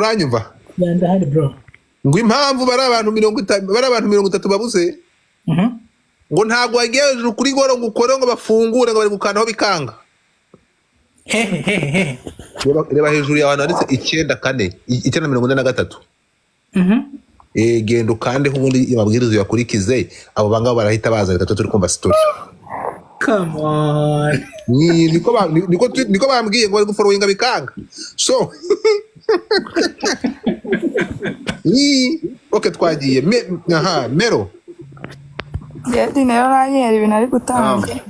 Uranyumva? Yeah, ndahari, bro. Ngo impamvu bari abantu 50, bari abantu 30 babuze, ngo ntabwo wagiye hejuru kuri goro ngo ukore ngo bafungure, ngo bari gukandaho bikanga. Hehe, hehe, hehe? Reba, reba hejuru yawe ahantu handitse 94, 943. Genda ukandeho, ubundi amabwiriza uyakurikize. Abo bangabo barahita baza, reka tube turi kumva story. Come on. Niko bambwiye ngo bari gufollowinga bikanga. So okay, twagiye. Aha Mero. Njye nayo nanyera ibintu ari gutanga.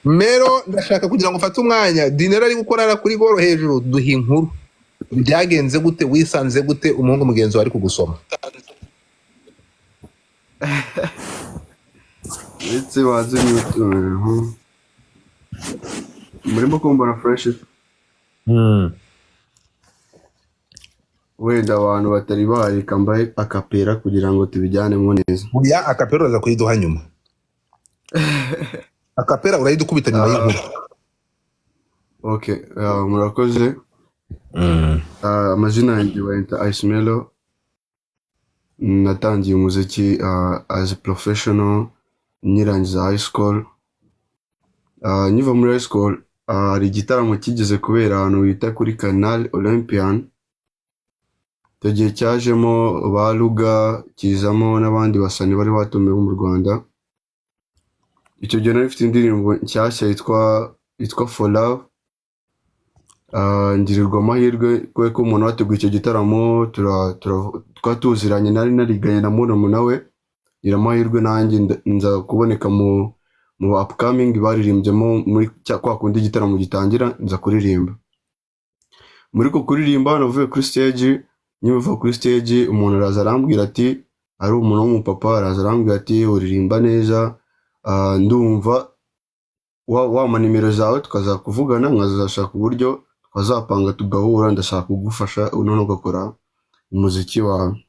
Mero, ndashaka kugira ngo ufate umwanya Dinero ari gukorera kuri goro hejuru, duha inkuru. Byagenze gute? Wisanze gute umuhungu mugenzi wawe ari kugusoma? Ndetse baze murimo kumbona fresh. Wenda abantu batari bahari, mbahe acapella kugira ngo tubijyanemo neza. Ya, acapella uraza kuyiduha nyuma. Acapella urayidukubita nyuma y'inkuru. Okay, murakoze. Amazina yanjye bayita Ice Melo. Natangiye umuziki as a professional nyirangiza high school. Nkiva muri high school, hari igitaramo kigeze kubera ahantu bita kuri Canal Olympian. Icyo gihe cyajemo ba Ruga, kizamo n'abandi basani bari batumiwe mu Rwanda. Icyo gihe nari mfite indirimbo nshyashya yitwa For Love. Ngirirwa amahirwe kubera ko umuntu wateguye icyo gitaramo twari tuziranye, nari nariganye na murumuna we. Ngira amahirwe nanjye nza kuboneka mu upcoming baririmbyemo muri kwa kundi igitaramo gitangira, nza kuririmba. Muri ko kuririmba, navuye kuri stage. Nkiva kuri stage, umuntu araza arambwira ati, ari umuntu w'umupapa, araza arambwira ati: "Uririmba neza, ndumva wampa nimero zawe tukazakuvugana, nkazashaka uburyo twazapanga tugahura, ndashaka kugufasha noneho ugakora umuziki wawe."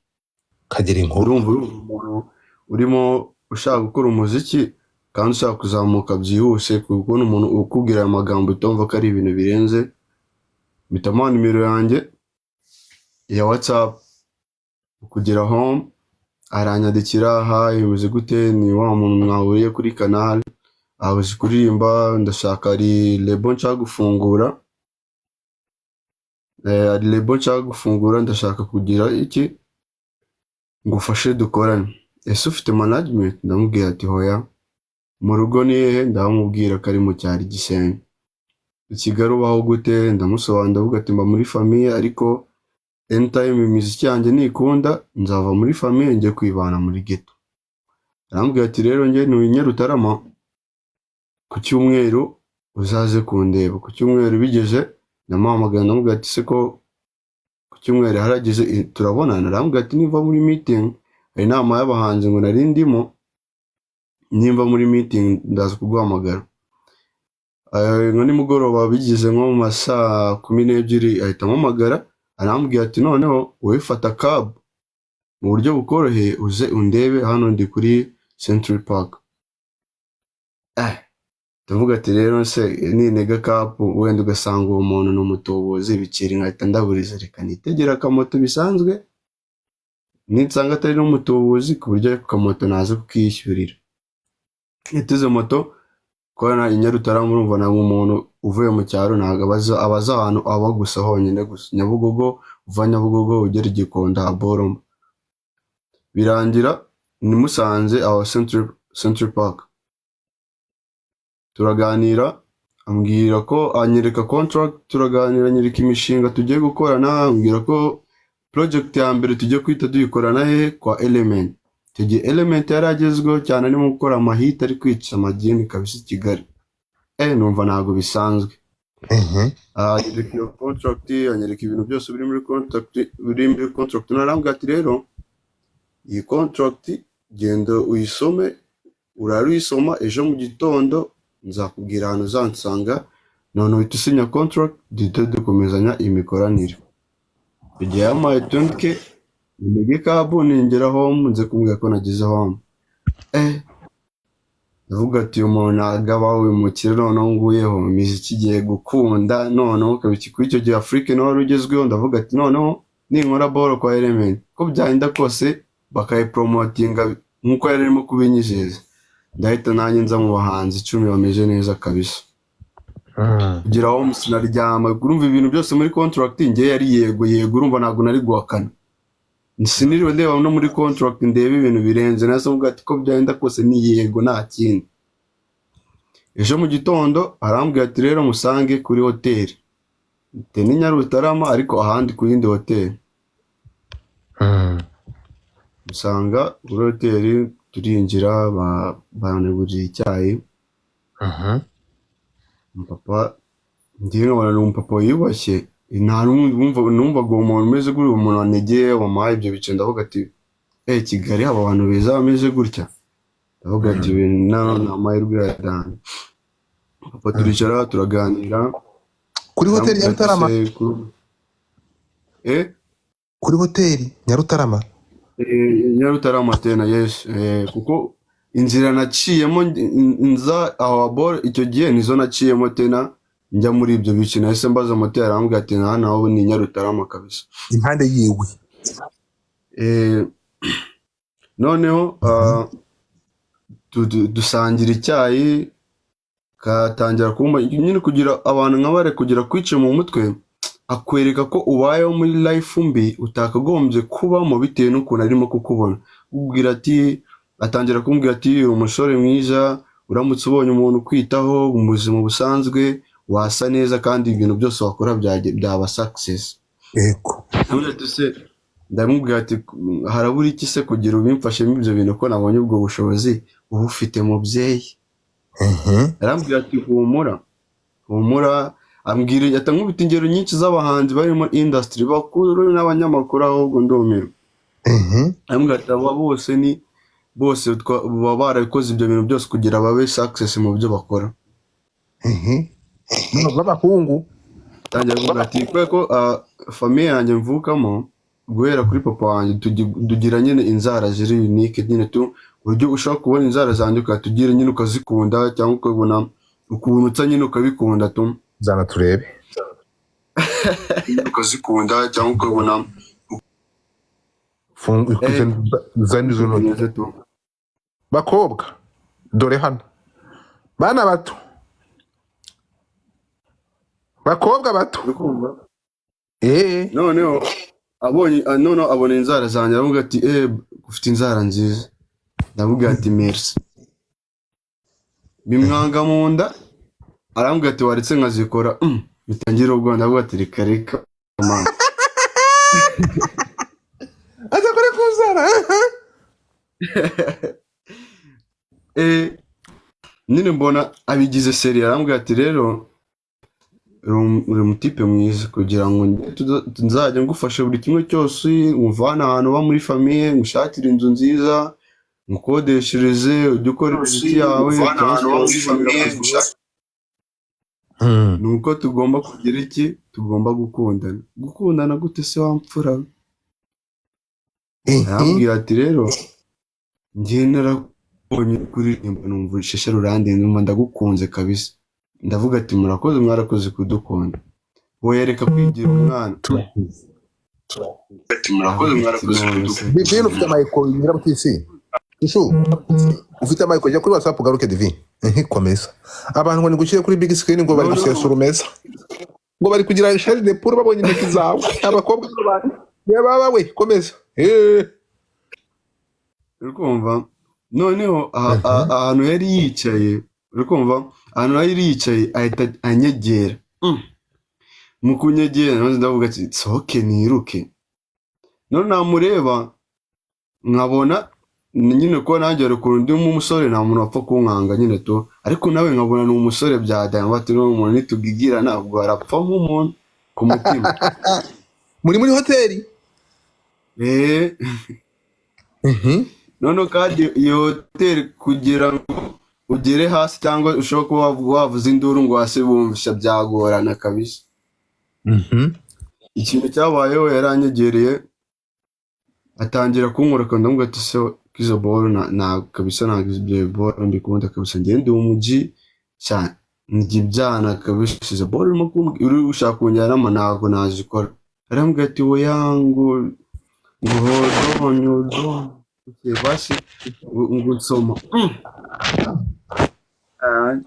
Kagira inkuru. Urumva umuntu urimo ushaka gukora umuziki kandi ushaka kuzamuka byihuse, kubona umuntu ukubwira aya magambo utumva ko ari ibintu birenze. Mpita muha nimero yanjye ya WhatsApp. Kugera home, aranyandikira: "Hi, bimeze gute? Ni wa muntu mwahuriye kuri Canal, uzi kuririmba, ndashaka, hari label nshaka gufungura, hari label nshaka gufungura, ndashaka kugira iki ngufashe dukorane. Ese ufite management?" Ndamubwira ati: "Hoya." "Mu rugo ni hehe?" Ndamubwira ko ari mu cyaro i Gisenyi. "I Kigali ubaho gute?" Ndamusobanurira, ndavuga ati: "Mba muri famille, ariko anytime imiziki yanjye nikunda nzava muri famille njye kwibana muri ghetto." Arambwira ati: "Rero njye ntuye i Nyarutarama, ku cyumweru uzaze kundeba." Ku cyumweru bigeze, ndamuhamagara, ndamubwira ati: "Se ko ku cyumweru harageze, turabonana?" Arambwira ati: "Niva muri meeting, hari inama y'abahanzi ngo nari ndimo, nimva muri meeting ndaza kuguhamagara." Nka nimugoroba bigeze nko mu ma saa 12, ahita ampamagara, arambwira ati: "Noneho wowe fata cab mu buryo bukoroheye uze undebe hano, ndi kuri Century Park." Ndavuga ati: "Rero se nintega cab, wenda ugasanga uwo muntu ni umutubuzi, bikiri nkahita ndaburiza, reka nitegere akamoto bisanzwe, ninsanga atari n'umutubuzi, ku buryo ako kamoto naza kukiyishyurira." Niteze moto kubona i Nyarutarama, urumva ntabwo umuntu uvuye mu cyaro ntabwo abaza ahantu aba gusa honyine gusa Nyabugogo, uva Nyabugogo ugera i Gikondo Boroma. Birangira nimusanze aho Century Park, turaganira, ambwira ko, anyereka contract, turaganira, anyereka imishinga tugiye gukorana, ambwira ko project ya mbere tugiye guhita tuyikorana hehe? Kwa Element. Icyo gihe Element yari agezweho cyane, arimo gukora amahit, ari kwica amagini kabisa i Kigali. Numva ntabwo bisanzwe. Anyereka iyo contract, anyereka ibintu byose biri muri contract, biri muri contract. Narambwira ati: "Rero iyi contract genda uyisome, urare uyisoma, ejo mu gitondo nzakubwira ahantu uzansanga, none uhita usinya contract, duhite dukomezanya imikoranire." Igihe yampaye 20K, ntege cab, ningera home, nze kumubwira ko nageze home. Ndavuga ati: "Uyu muntu ntabwo aba umukire, noneho nguyeho imiziki igiye gukunda." Noneho kabiki kuri icyo gihe Afrique nawe wari ugezweho, ndavuga ati noneho Ninkora boro kwa Element, ko byagenda kose bakayipromotinga nk'uko yari arimo kubinyizeza, ndahita nanjye nza mu bahanzi 10 bameze neza kabisa. Kugira aho sinaryama. Urumva, ibintu byose muri contract njye yari yego yego. Urumva, ntabwo nari guhakana, siniriwe ndeba no muri contract ndeba ibintu birenze. Nahise mvuga ati ko byagenda kose ni yego, nta kindi. Ejo mu gitondo arambwira ati rero musange kuri hoteli ni Nyarutarama, ariko ahandi ku yindi hoteli. Musanga kuri hoteli, turinjira, banegurira icyayi. Umupapa ngewe nkabona ni umupapa wiyubashye, nta n'undi numvaga uwo muntu umeze gutya, umuntu wanegeye, wamuhaye ibyo bice. Ndavuga ati eh, Kigali haba abantu beza bameze gutya. Ndavuga ati ibintu ni amahirwe ya dani. Papa turicara, turaganira. Kuri hoteli Nyarutarama? Se, eh. Kuri hoteli Nyarutarama? Eh, Nyarutarama tena, yes. Kuko inzira naciyemo nza aho abor icyo gihe nizo naciyemo tena njya muri ibyo bice. Nahise mbaza moteri, arambwira ati nta naho ni Nyarutarama kabisa. Impande yiwe. Noneho dusangira icyayi, katangira kumva nyine kugira abantu nka bare kugira kwica mu mutwe, akwereka ko ubayeho muri life mbi utakagombye kubamo bitewe n'ukuntu arimo kukubona. Ubwira ati, atangira kumbwira ati uri umusore mwiza, uramutse ubonye umuntu ukwitaho mu buzima busanzwe wasa neza, kandi ibintu byose wakora byaba success. Ndamubwira ati se, ndamubwira ati harabura iki se kugira ubimfashemo ibyo bintu, ko nabonye ubwo bushobozi uba ufite, mubyeyi? Arambwira ati humura, humura. Ambwira, atankubita ingero nyinshi z'abahanzi bari muri industry bakuru n'abanyamakuru, ahubwo ndumirwa. Arambwira ati aba bose ni bose baba barabikoze ibyo bintu byose kugira babe success mu byo bakora. B'abahungu. Tangira kuvuga ati kubera ko famille yanjye mvukamo, guhera kuri papa wanjye, tugira nyine inzara ziri unique nyine tu, uburyo ushobora kubona inzara zanjye ugahita ugira nyine ukazikunda, cyangwa ukabona ukuntu utsa nyine ukabikunda tu. Zana turebe. Ukazikunda cyangwa ukabona Zana izo ntoki. Neza tu. Bakobwa, dore hano, bana bato, bakobwa bato. Uri kumva? Eh. Noneho abonye noneho abona inzara zanjye, aravuga ati eh, ufite inzara nziza. Ndavuga ati merci. Bimwanga mu nda, arambwira ati waretse nkazikora. Bitangira ubwo ndavuga ati reka reka man. Aza kure kuzara. Eh, nyine mbona abigize sérieux, arambwira ati rero uri umutipe mwiza, kugira ngo nzajya ngufasha buri kimwe cyose, umuvane ahantu uba muri famille, ngushakire inzu nziza, ngukodeshereze, ujye ukora imiziki yawe, transport, ni uko tugomba kugira iki, tugomba gukundana. Gukundana gute se wa mfura we? Arambwira ati rero njye narakubonye uri kuririmba, numva isheshe rurandenze, numva ndagukunze kabisa. Ndavuga ati murakoze, mwarakoze kudukunda. We reka kwigira umwana. Ati murakoze, mwarakoze kudukunda. Divine, ufite amayiko nyirabutisi ishu, ufite amayiko, jya kuri WhatsApp ugaruke. Divine, komeza. Abantu ngo nigushyire kuri big screen, ngo bari gusesura umeza, ngo bari kugira chair de poule babonye intoki zawe, abakobwa baba we. Komeza. Uri kumva? Noneho ahantu yari yicaye, uri kumva, ahantu yari yicaye ahita anyegera. Mu kunyegera maze ndavuga ati sohoke niruke. None namureba nkabona nyine ko nanjye hari ukuntu ndi umusore, nta muntu wapfa kunkanga nyine tu, ariko nawe nkabona ni umusore bya dayama, ati n'uwo muntu nitugigira ntabwo arapfa nk'umuntu ku mutima. Muri hoteli? Eh. Noneho kandi iyo hoteli, kugira ngo ugere hasi cyangwa ushobora kuba wavuza induru ngo hasi bumvisha, byagorana kabisa. Ikintu cyabayeho, yaranyegereye, atangira kunkora, ndamubwira ati se izo boro na kabisa, ntabwo ibyo boro mbikunda kabisa, njye ndi umuji cyane, ndya ibyana kabisa. Izo boro urimo uri gushaka kunjyanamo ntabwo nazikora. Arambwira ati: "Oya," ngo "hold on, hold on." Okay, basi ngo nsoma. Ah,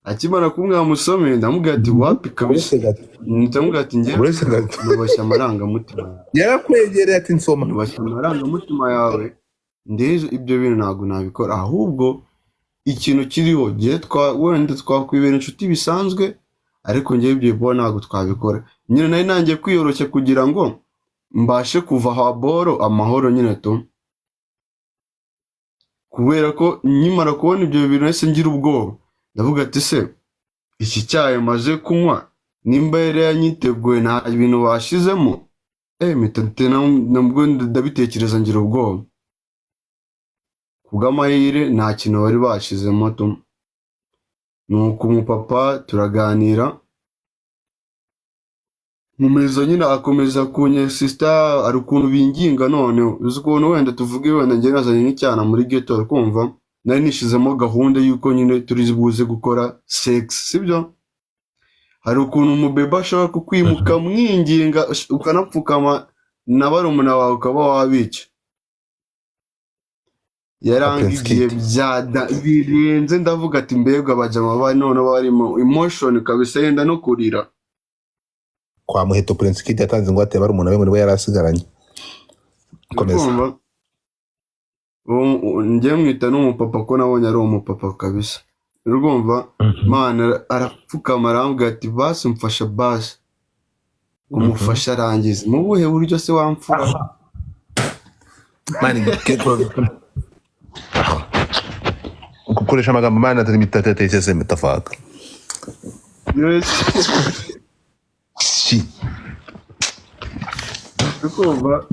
akimara kumbwira musome, ndamubwira ati: "Wapi kabisa." Uretse gato. Ndamubwira ati: "Njye Uretse gato. nubashye amarangamutima yawe." Yarakwegereye ati: "Nsoma." "Nubashye amarangamutima yawe, ndejo ibyo bintu ntabwo nabikora. Ahubwo ikintu kiriho, njye wenda twakwibera inshuti bisanzwe, ariko njyewe ibyo bibo ntabwo twabikora." Nyine nari nangiye kwiyoroshya kugira ngo mbashe kuva aha boro amahoro nyine tu, kubera ko nkimara kubona ibyo bintu nahise ngira ubwoba. Ndavuga ati: "Se iki cyayi maze kunywa, nimba yari yanyiteguye, nta bintu bashizemo?" Mpita nabwo ndabitekereza, ngira ubwoba. Kubw'amahirwe nta kintu bari bashizemo tu. Nuko umupapa turaganira, nkomeza nyine, akomeza kunyesista. Hari ukuntu binginga noneho, uzi ukuntu wenda tuvuge wenda njye nazanye nk'icyana muri ghetto, uri kumva nari nishizemo gahunda y'uko nyine turi buze gukora sex, sibyo? Hari ukuntu umubeba ashobora kukwimuka mwinginga, ukanapfukama, na barumuna bawe ukaba wabica. Yarangigiye byada birenze. Ndavuga ati: "Mbega abajama bari none barimo emotion kabisa, yenda no kurira." Kwa Muheto, Prince Kid yatanze ingwate barumuna be ngo nibo yari asigaranye. Komeza. Urumva? Njye mwita n'umupapa ko nabonye ari umupapa kabisa, urumva? Mana, arapfukama arambwira ati: "Basi mfasha, basi umufasha arangiza." Mu buhe buryo se wamfura? Mani, gukoresha amagambo mani atari mitatetese metafaka. Shi. Urumva?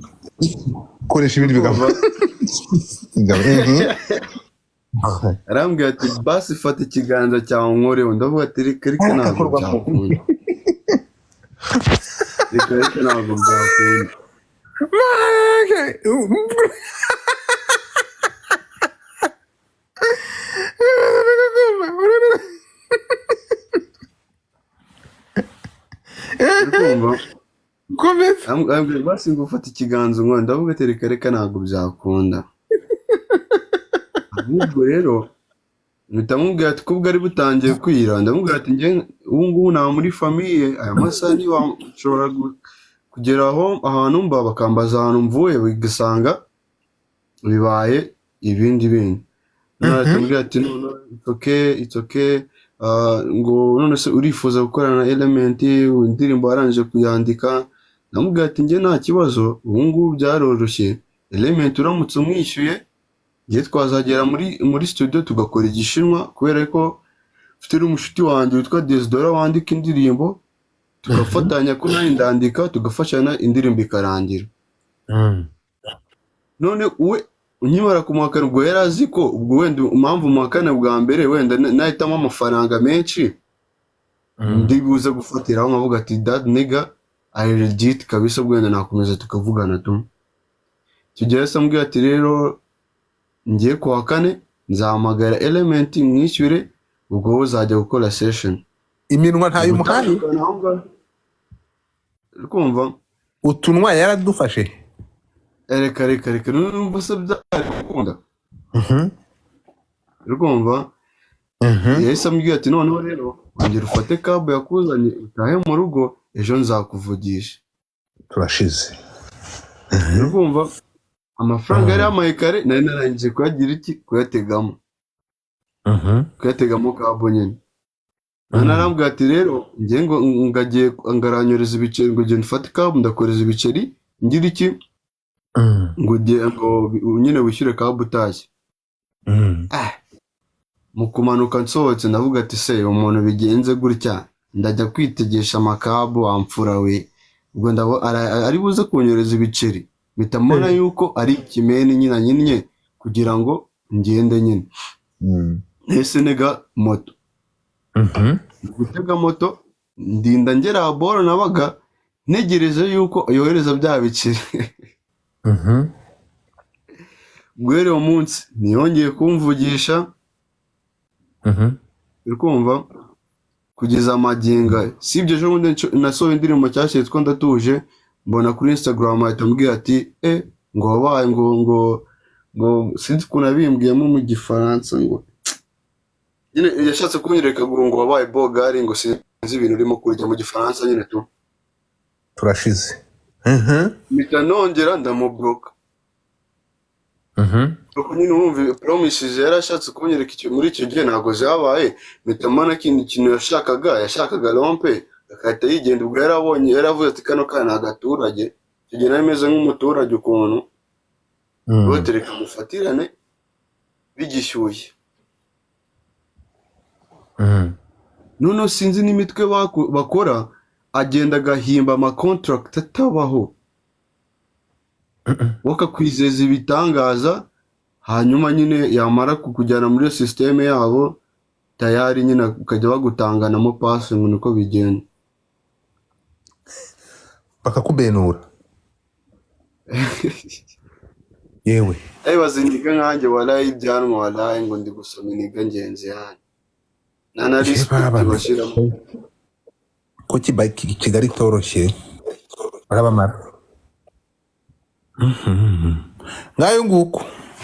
Koresha ibindi bigambo. Arambwira ati: "Basi fata ikiganza cyawe unkoreho." Ndavuga ati: "Reka reka, ntabwo byakunda, reka reka, ntabwo byakunda." Urumva? Komeza. Arambwira: "Basi ngo ufate ikiganza unkore." Ndavuga ati: "Reka reka, ntabwo byakunda." Ahubwo rero mpita mubwira ati kubwo ari butangiye kwira, ndamubwira ati: "Njye ubu ngubu nta muri famille, aya masaha nshobora kugera aho ahantu mba bakambaza ahantu mvuye, bigasanga bibaye ibindi bindi." None ahita ati: "None it's okay, it's okay." Ah, ngo none se urifuza gukorana na Element, indirimbo warangije kuyandika? Ndamubwira ati: "Njye nta kibazo, ubu ngubu byaroroshye. Element uramutse umwishyuye, njye twazagera muri studio tugakora igishinwa, kubera ko mfite n'umushuti wanjye witwa Desidora wandika indirimbo, tugafatanya, ko nanjye ndandika, tugafashanya, indirimbo ikarangira." None we nkimara kumuhakana, ubwo yari azi ko ubwo wenda impamvu muhakana bwa mbere, wenda nahitamo amafaranga menshi ndi buze gufatiraho, nkavuga ati: "That nigga ari legit kabisa," ubwo wenda nakomeza tukavugana tu. Icyo se ambwira ati: "Rero ngiye kuwa kane nzahamagara Element mwishyure, ubwo wowe uzajya gukora session." Iminwa ntayo umuhaye. Gutandukana aho ngaho, uri kumva? Utunwa yaradufashe. Reka reka reka, numva se byari gukunda? Uri kumva? Yahise ambwira ati: "Noneho rero ongera ufate cab yakuzanye utahe mu rugo, ejo nzakuvugisha." Turashize. Uri kumva? Amafaranga yari yamaye kare nari narangije kuyagira iki, kuyategamo, kuyategamo cab nyine. None arambwira ati: "Rero njye ngo ngagiye ngaranyoreza ibiceri, ngo genda ufate cab, ndakoreza ibiceri, ngira iki, ngo ngo nyine wishyure cab utashye." Mu kumanuka nsohotse, ndavuga ati: "Se umuntu bigenze gutya, ndajya kwitegesha amacab wamfura we, ubwo ari buze kunyoreza ibiceri?" Mpita mbona yuko ari ikimeni nyine nyinnye kugira ngo ngende nyine. Nahise ntega moto. Gutega moto, ndinda ngera boro nabaga ntegereje yuko yohereza bya biceri. Guhera uwo munsi ntiyongeye kumvugisha. Uri kumva? Kugeza amagingo aya, sibyo, ejo bundi nasohoye indirimbo nshyashya yitwa "Ndatuje", mbona kuri Instagram ahita ambwira ati ngo wabaye ngo sinzi ukuntu abimbwiyemo mu Gifaransa, ngo nyine yashatse kunyereka ngo wabaye bogari, ngo sinzi ibintu urimo kurya mu Gifaransa nyine tu. Turashize. Mpita nongera ndamubloka. Kuko nyine urumva promises yari ashatse kunyereka icyo muri icyo gihe ntabwo zabaye. Mpita mbona ikindi kintu yashakaga rompe, agahita yigenda. Ubwo yarabonye, yaravuze ati kano kana ni agaturage. Icyo gihe nari meze nk'umuturage ukuntu. Reka mufatirane bigishyushye. Noneho sinzi n'imitwe bakora, agenda agahimba amacontract atabaho, bakakwizeza ibitangaza, hanyuma nyine yamara kukujyana muri iyo système yabo, tayari nyine ukajya bagutanganamo pasi, ngo niko bigenda. Bakakubenura yewe. Ayibaza iniga nkanjye, waraye ibyanwa, waraye ngo ndi gusoma iniga ngenzi yanjye nta na Ye respect baba, bashyiramo. Ko Kigali itoroshye, barabamara. Ngayo nguko.